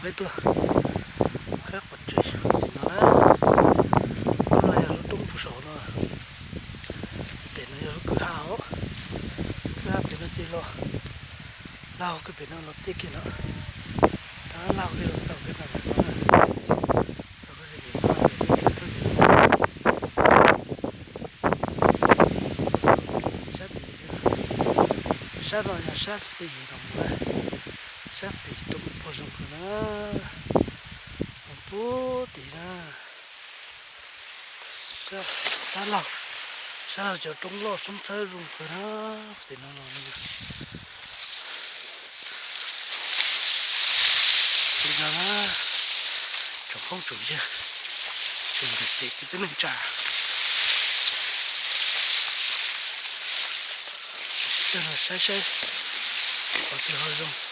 Peb tuaj qab quas tsev tim no na, no yog lub roob puag saum no, pem no yog lub kwj ha os, kwj ha pem no ces los, laj hauv kwj pem no los tiaj kiag no, laj hauv kwj los xaus kwj no lawm no, xaus kwj pem no, sab tim, sab no yog sab xis no, sab xis roob puag zoo kawg na, puag tim na, sab laug, sab laug cov roob loj soob txhawb zoo kawg na, tim no los no, tim no na, tsoom phooj tsoom ywg, tsoom niam txiv kwv tij neej tsa, coj los saib saib qhov twg ho zoo,